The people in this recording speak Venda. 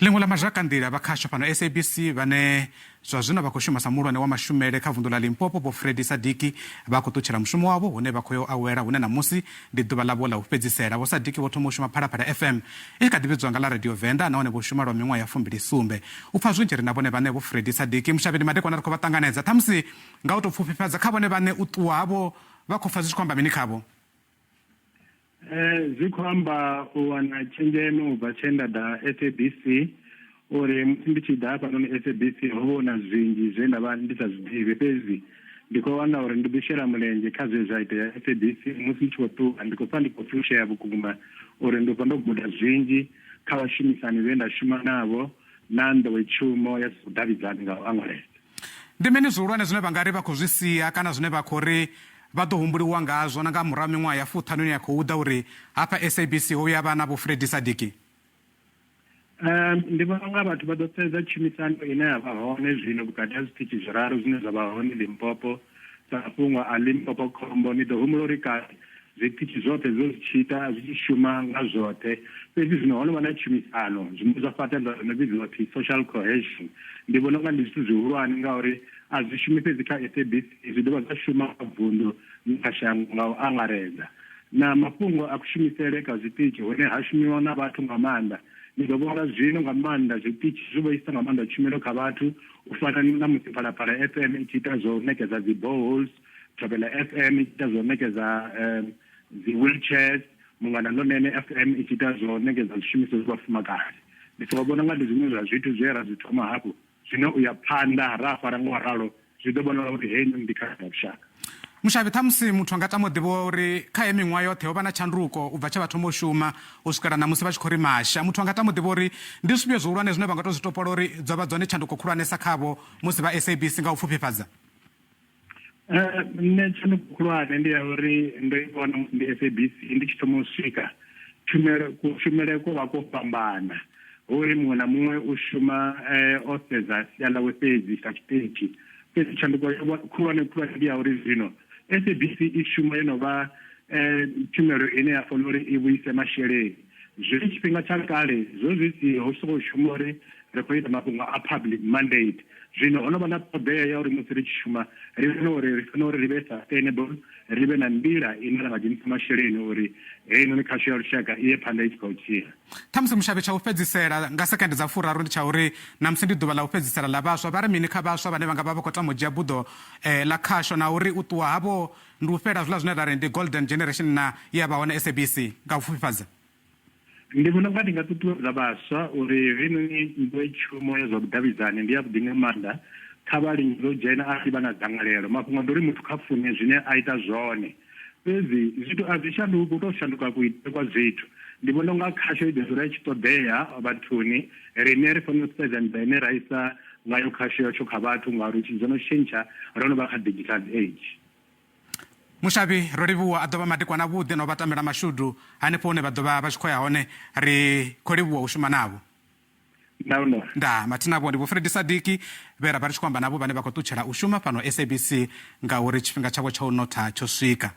Ḽiṅwe ḽa mazhakanḓila vha khasho fhano SABC vhane zwa zwino vha khou shuma sa muhulwane wa mashumele kha vunḓu ḽa Limpopo Vho Freddy Sadiki vha khou ṱutshela mushumo wavho hune vha khou ya u awela hune ṋamusi ndi ḓuvha ḽavho ḽa u fhedzisela. Vho Sadiki vho thoma u shuma Phalaphala FM i tshi kha ḓi vhidzwa nga ḽa Radio Venda nahone vho shuma lwa miṅwaha ya fumbili sumbe. U pfa zwinzhi ri na vhone vhaṋe Vho Freddy Sadiki. Mushavheni madekwana ri khou vha ṱanganedza ṱhamusi nga u tou pfufhifhadza kha vhone vhaṋe u ṱuwa havho vha khou pfa zwi tshi khou amba mini khavho? Eh, zwi khou amba u wana tshenzhemo u bva tshe nda ḓa SABC uri musi ndi tshi ḓa hafhanoni SABC ho vha hu na zwinzhi zwe nda vha ndi sa zwi ḓivhi fhedzi ndi khou wana uri ndi ḓi shela mulenzhe kha zwe zwa itea SABC musi ndi tshi khou ṱuwa ndi khou pfa ndi khou fushea vhukuma uri ndi pfa ndo guda zwinzhi kha vhashumisani vhe nda shuma navho na nḓowetshumo ya vhudavhidzani nga u angaredza. Ndi mini zwihulwane zwine vha nga ri vha khou zwi sia kana zwine vha khou ri vha ḓo humbuliwa ngazwo na nga murahu ha miṅwaha ya fuṱhanu ine ya khou ḓa uri hafha SABC ho vhuya vha na Vho Freddy Sadiki? Ndi vhona unga vhathu vha ḓo sedza tshumisano ine ya vha hone zwino vhukati ha zwiṱitshi zwiraru zwine zwa vha hone Limpopo sa mafhungo a Limpopo khombo. Ni ḓo humbula uri kale zwiṱitshi zwoṱhe zwo zwi tshi ita zwi tshi shuma nga zwoṱhe fhedzi zwino ho no vha na tshumisano zwine zwa fhaṱa zwa no vhidziwa pfhi social cohesion ndi vhona unga ndi zwithu zwihulwane ngauri a zwi shumi fhedzi kha SABC zwi dovha zwa shuma kha vunḓu na kha shango nga u angaredza na mafhungo a kushumisele ka zwiṱitshi hune ha shumiwa na vhathu nga maanḓa ni ḓo vhona zwino nga maanḓa zwiṱitshi zwi vho isa nga maanḓa tshumelo kha vhathu u fana na musi Phalaphala FM i tshi ita zwa u ṋekedza dzi boreholes Thobela FM i tshi ita zwa u ṋekedza dzi wheelchairs, Munghana Lonene FM i tshi ita zwa u ṋekedza zwishumiswa zwa vhafumakadzi. Ndi sokou vhona unga ndi zwiṅwe zwa zwithu zwe ra zwi thoma hafhu zwine u ya phanḓa ra fara nga u ralo zwi ḓo vhonala uri heinoni ndi khaedu ya lushaka. Mushavhi, ṱhamusi muthu a nga tama u ḓivha uri kha heyi miṅwaha yoṱhe ho vha na tshanduko u bva tshe vha thoma u shuma u swikela ṋamusi vha tshi khou ri masha. Muthu a nga tama u ḓivha uri ndi zwifhio zwihulwane zwine vha nga tou zwi topola uri dzo vha dzone tshanduko khulwanesa khavho musi vha SABC nga u pfufhifhadza? Eh, nṋe tshanduko khulwane ndi ya uri ndo i vhona musi ndi SABC ndi tshi thoma u swika tshumelo kushumele ko vha kwo fhambana uri muṅwe na muṅwe u shuma eh, o sedza sia ḽawe fhedzi sa tshiṱitshi fhedzi tshanduko khulwane khulwane ndi ya uri zwino SABC i shuma yo no vha eh, tshumelo ine ya fanela uri i vhuise masheleni Zwi tshifhinga tsha kale zwo zwi siho sokou shuma uri ri khou ita mafhungo a public mandate zwino ho no vha na ṱhoḓea ya uri musi ri tshi shuma ri vhone uri ri fanela uri ri vhe sustainable ri vhe na nḓila ine ra nga dzhenisa masheleni uri heinoni khasho ya lushaka i ye phanḓa i tshi khou tshila. Ṱhamusi mushavhi tsha u fhedzisela nga sekende dza furaru ndi tsha uri ṋamusi ndi ḓuvha ḽa u fhedzisela ḽa vhaswa vha ri mini kha vhaswa vhane vha nga vha vha khou tama u dzhia buḓo ḽa khasho na uri u ṱuwa havho Ndi u fhela zwiḽa zwine ra ri ndi golden generation na ye ya vha hone SABC nga u pfufhifhadza. Ndi vhona unga ndi nga ṱuṱuwedza vhaswa uri heinoni nḓowetshumo ya zwa vhudavhidzani ndi yavhuḓi nga maanḓa, kha vha lingedze u dzhena arali vha na dzangalelo. Mafhungo ndi uri muthu kha fune zwine a ita zwone, fhedzi zwithu a zwi shanduki hu tou shanduka kuitele kwa zwithu. Ndi vhona unga khasho i ḓo dzula i tshi ṱoḓea vhathuni, riṋe ri fanela u sedza nḓila ine ra isa ngayo khasho yatsho kha vhathu ngauri zwithu zwo no tshentsha ro no vha kha digital age. Mushavhi, ro livhuwa a ḓo vha madekwana avhuḓi na u vha tamela mashudu hanefho hune vha ḓo vha vha tshi khou ya hone. Ri khou livhuwa u shuma navho. Nda. Ndaa. Mathina vho ndi Vho Freddy Sadiki vhe ra vha ri tshi khou amba navho vhane vha khou ṱutshela u shuma fhano SABC ngauri tshifhinga tshavho tsha u notha tsho swika.